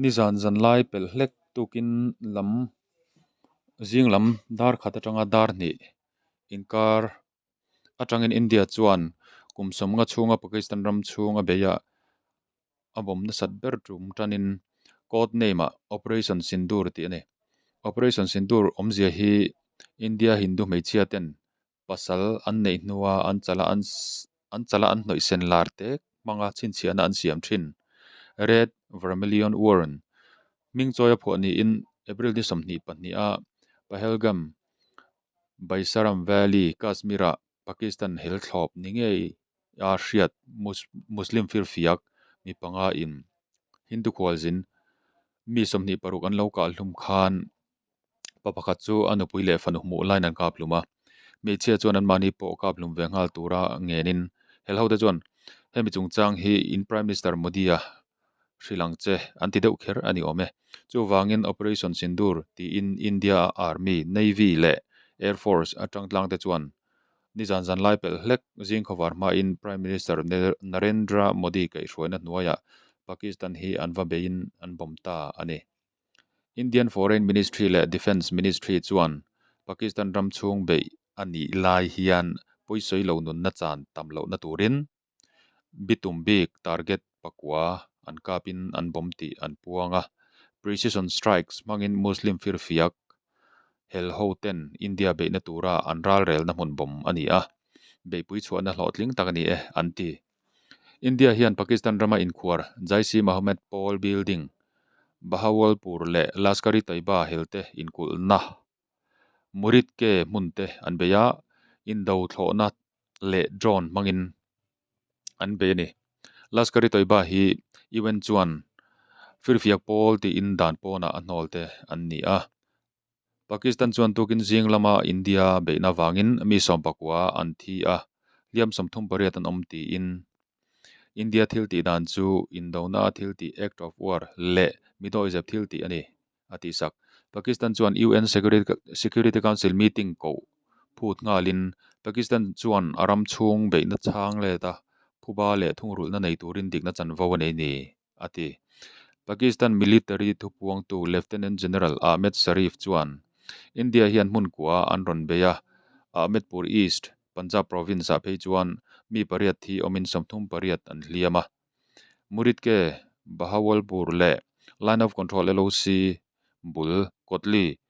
Nizan zanlai pelh hlek tukin lam zing lam dar khat atanga dar hnih inkar atangin India chuan kum sawmnga chhunga Pakistan ram chhunga beihah a bawm nasat ber tum tanin code name ah Operation Sindoor tih a ni. Operation Sindoor awmzia hi India Hindu hmeichhia ten pasal an neih hnua an chala an an chala an hnawih sen lar tek hmanga chhinchhiahna an siam thin. Red Vermilion Warren hming chawi a phuah niin April ni 22 a Pahalgam Baisaran Valley Kashmir ah Pakistan hel thlawp ni ngei a hriat Muslim firfiak mi panga in Hindu khualzin mi 26 an lo kah hlum khan pa pakhat chu a nupui leh fanu hmuh laiin an kap hlum a, hmeichhia chuan anmahni pawh kap hlum ve nghal tura ngenin hel ho te chuan hemi chungchang hi in Prime Minister Modi-a hrilh ang che an ti deuh kher a ni awm e. Chuvangin Operation Sindoor tiin India Army, Navy leh Air Force atang tlang te chuan nizan zan lai pelh hlek zing khawvar hmain Prime Minister Narendra Modi kaihhruaina hnuaiah Pakistan hi an va beiin an bomb ta a ni. Indian Foreign Ministry leh Defence Ministry chuan Pakistan ram chhung beih a nih lai hian pawisawi lo nunna chan tam lohna turin bitum bik target pakua an kapin an bomb tih an puang a. Precision strikes hmangin Muslim firfiak hel ho ten India beihna tura an ralrelna hmun bomb a ni a, beihpui chhuahna hlawhtling tak a ni e, an ti. India hian Pakistan rama inkhuar Jaish-e-Mohammed Pawl Building, Bahawalpur leh Lashkar-e-Taiba helte inkulhna Muridke hmun te an bei a, indo thlawhna leh drone hmangin an bei a ni. Lashkar-e-Taiba hi UN chuan firfiak pawl tiin dan pawnah a hnawl te an ni a. Pakistan chuan tukin zing lama India beihna vangin mi 19 an thi a, hliam 38 an awm tiin India thil tih dan chu indona thil tih act of war leh mi dawihzep thil tih a ni, a tih sak. Pakistan chuan UN Security Council meeting koh phut nghalin Pakistan chuan a ram chhung beihna chhang let a, phuba leh thungrulhna nei turin dikna chanvo a nei ni. a ti. Pakistan military thupuangtu Lieutenant General Ahmed Sharif chuan India hian hmun kua an rawn bei a, Ahmedpur East, Punjab province-ah phei chuan mi pariat thi awmin 38 an hliam a. Muridke, Bahawalpur leh Line of Control, LOC, bul Kotli,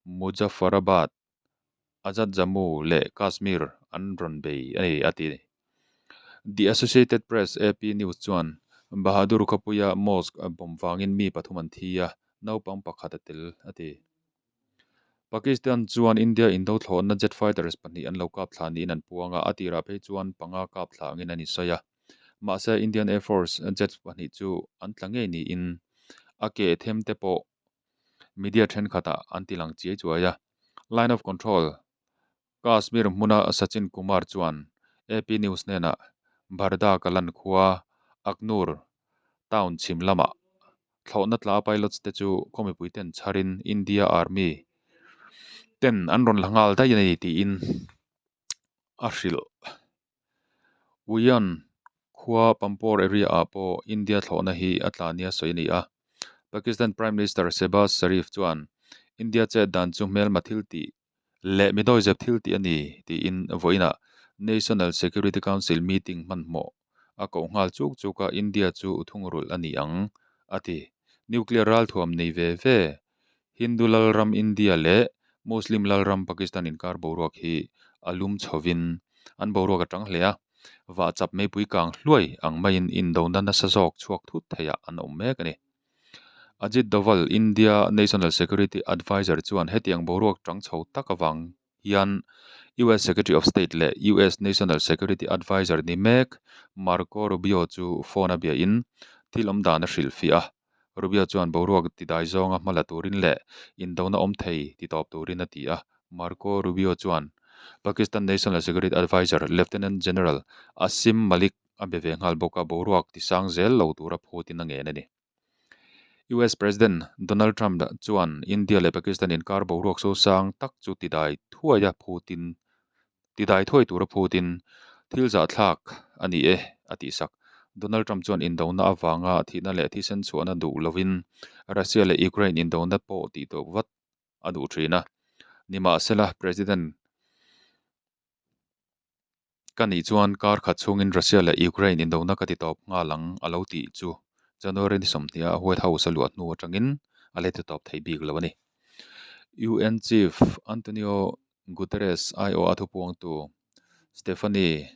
Muzaffarabad, Azad Jammu leh Kashmir an rawn bei a ni, a ti. The Associated Press, AP, News chuan Bahadur khawpuia mosque bomb vangin mi pathum an thi a, naupang pakhat a tel, a ti. Pakistan chuan India indo thlawhna jet fighters pahnih an lo kap thla niin an puang a, a tirah phei chuan panga kap thla angin an insawi a. Mahse, Indian Air Force jets pahnih chu an tla ngei niin a ke them te pawh media thenkhatah an ti lang chiai chuai a. Line of Control, Kashmir hmuna Sachin Kumar chuan AP News hnenah Bharda Kalan khua Akhnoor town chhim lamah thlawhna tla pilots te chu khaw mipui ten chharin India Army ten an rawn la nghal daih a ni tiin a hrilh. Uian khua Pampore area ah pawh India thlawhna hi a tla nia sawi a ni a. Pakistan Prime Minister Shehbaz Sharif chuan India chet dan chu hmelma thil tih leh mi dawizep thil tih a ni tiin vawiinah National Security Council meeting hmanhmawh a koh nghal chuk chuk a, India chu thungrulh a ni ang a ti. Nuclear ralthuam nei ve ve Hindu lalram India leh Muslim lalram Pakistan inkar boruak hi a lum chhovin an boruak a tang hle a, vahchap meipui kang hluai ang maiin indona nasa zawk chhuak thut theiah an awm mek a ni. Ajit Doval, India National Security Adviser chuan hetiang boruak tang chho tak avang hian US Secretary of State leh US National Security Adviser ni mek Marco Rubio chu phone a biain thil awm dan a hrilhfiah a. Rubio chuan boruak tidai zawnga hma la turin leh indona awm thei ti tawp turin a ti a. Marco Rubio chuan Pakistan National Security Adviser Lieutenant General Asim Malik a be ve nghal bawk a, boruak tisang zel lo tura phutin a ngen a ni. US President Donald Trump chuan India leh Pakistan inkar boruak sosang tak chu tidai thuai a phutin tidai thuai tura phutin thil zahthlak a ni e a tihsak. Donald Trump chuan indona avanga thihna leh thisen chhuahna duh lovin Russia leh Ukraine indona pawh tihtawp vat a duh thin a. Nimahsela, President ka nih chuan kar khat chhungin Russia leh Ukraine indona ka titawp nghal ang a lo tih chu January ni sawmhnih ah White House a luah hnu atangin a let titawp thei bik lo a ni. UN Chief Antonio Guterres aiawh a thupuangtu Stephanie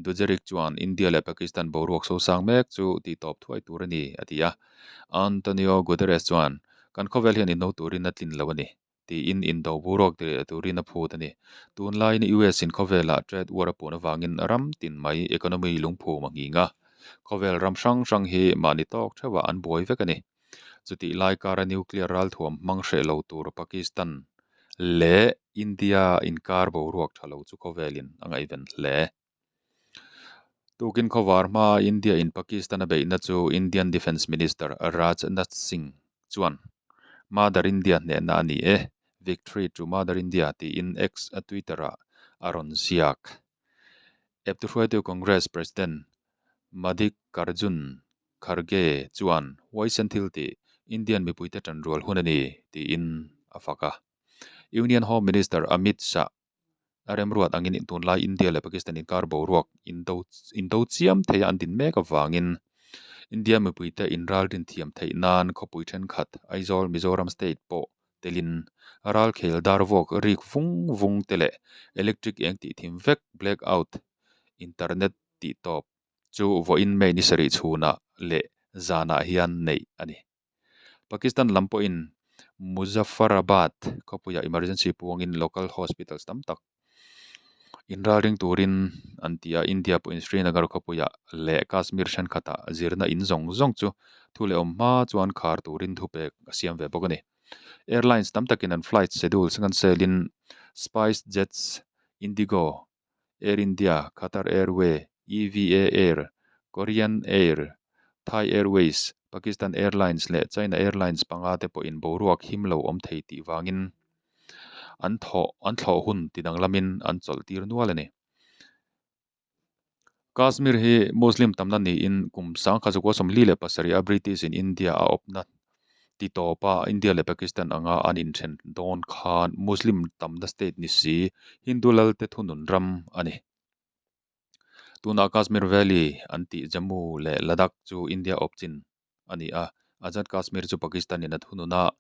Dujarric chuan India leh Pakistan boruak sosang mek chu tihtawp thuai tur a ni, a ti a. Antonio Guterres chuan, Kan khawvel hian inno turin a tlin lo a ni, tiin indo boruak ti leh turin a phut a ni. Tunlaiin US in khawvelah trade war a puan avangin ram tin mai economy lungphum a nghing a, khawvel ram hrang hrang hi mahni tawk theuhah an buai vek a ni. Chutih lai kara nuclear ralthuam hmang hreh lo tur Pakistan leh India inkar boruak tha lo chu khawvelin a ngaihven hle. Tukin khawvar hmaa India in Pakistan a beihna chu Indian Defence Minister Rajnath Singh chuan Mother India hnehna a ni e, Victory to Mother India tiin X a Twitter ah a rawn ziak. Eptu hruaitu Congress President Mallikarjun Kharge chuan huaisen thil tih Indian mipuite tanrual hun a ni tiin a fak a. Union Home Minister Amit Shah a remruat angin tunlai India leh Pakistan inkar boruak indo chiam theia an din mek avangin India mipuite inralrin thiam theih nan khawpui thenkhat Aizawl, Mizoram State pawh telin ralkhel darvuak rik vung vung te leh electric eng tih thim vek black out internet tih tawp chu vawiin May ni sarih chhunah leh zanah hian neih a ni. Pakistan lam pawhin Muzaffarabad khawpuiah emergency puangin local hospitals tam tak inralring turin an ti a, India pawhin Srinagar khawpuiah leh Kashmir thenkhatah zirna in zawng zawng chu thu leh awm hma chuan khar turin thupek a siam ve bawk a ni. Airlines tam takin an flight schedules cancel in SpiceJets, Indigo, Air India, Qatar Airway, EVA Air, Korean Air, Thai Airways, Pakistan Airlines leh China Airlines panga te pawhin boruak him lo awm thei tih vangin an thawh an thlawh hun tidanglamin an chawlh tir nual a ni. Kashmir hi Muslim tamna niin kum sangkhat zakua 47 a British in India a awpna ti tawpa India leh Pakistan anga an inthen dawn khan Muslim tamna state ni si Hindu lalte thunun ram a ni. Tunah Kashmir Valley an tih Jammu leh Ladakh chu India awp chin a ni a, Azad Kashmir chu Pakistan in a thunun a,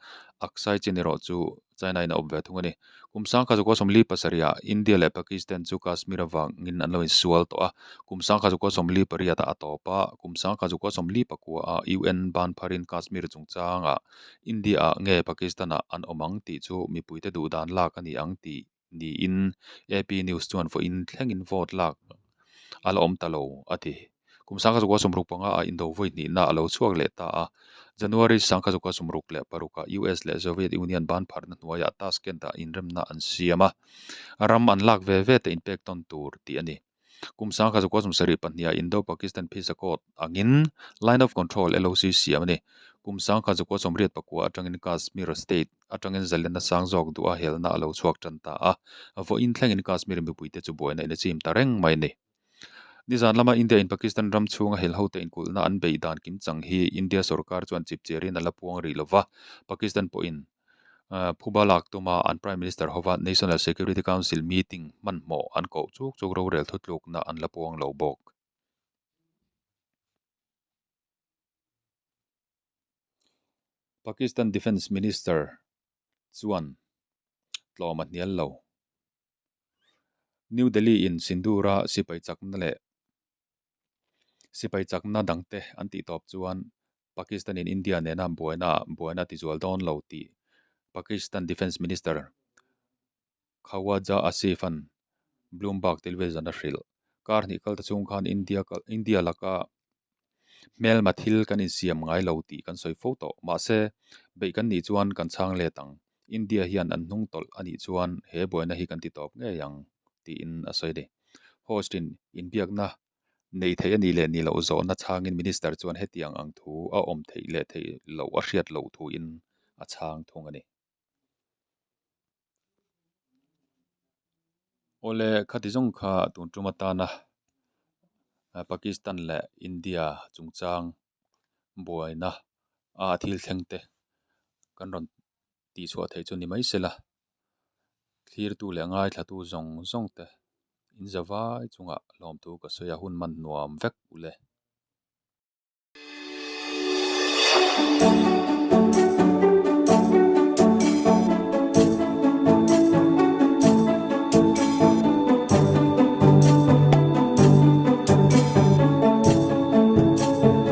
Aksai Chin erawh chu China in a awp ve thung a ni. Kum 1947 ah India leh Pakistan chu Kashmir avangin an lo insual tawh a, kum 1948 ah a tawp a, kum 1949 ah UN ban pharin Kashmir chungchangah India ah nge Pakistan ah an awm ang tih chu mipuite duhdan lak a ni ang tih niin AP News chuan vawiin thlengin vote lak a la awm ta lo a ti. Kum 1965 ah indo vawi hnihna a lo chhuak leh ta a, January 1966 ah US leh Soviet Union ban pharna hnuaiah Tashkent ah inremna an siam a, ram an lak ve ve te inpek tawn tur tih a ni. Kum 1972 ah Indo-Pakistan Peace Accord angin Line of Control, LOC, siam a ni. Kum 1989 atangin Kashmir State atangin zalenna sang zawk duha helna a lo chhuak tan ta a, vawiin thlengin Kashmir mipuite chu buaina in a chim ta reng mai a ni. Nizan lama India in Pakistan ram chhunga helhote inkulhna an beih dan kimchang hi India sorkar chuan chipchiarin a la puang rih lova, Pakistan pawhin Phuba lak tuma an Prime Minister hova National Security Council meeting hmanhmawh an koh chuk chuk rorel thutlukna an la puang lo bawk. Pakistan Defence Minister chuan tlawm a hnial lo. New Delhi in Sindoor-a sipai chakna leh sipai chakna dangte an tih tawp chuan Pakistan in India nena buaina buaina tizual dawn lo tih Pakistan Defence Minister Khawaja Asif an Bloomberg television a hrilh. Kar hnih kal ta chung khan India India laka hmelma thil kan insiam ngai lo tih kan sawi fo tawh. Mahse, beih kan nih chuan kan chhang let ang. India hian an hnung tawlh a nih chuan he buaina hi kan ti tawp ngei ang, tiin a sawi a ni. Host in inbiakna nei theih a nih leh nih loh zawhna chhangin Minister chuan hetiang ang thu a awm theih leh theih loh a hriat loh thuin a chhang thung a ni. Awle, khati zawng kha tun tum atana. Pakistan leh India chungchang buaina a thil thleng te kan rawn tihchhuah theih chu ni mai se la. Thlirtu leh ngaithlatu zawng zawng te in zavai chungah lawmthu ka sawi a hun man nuam vek u le.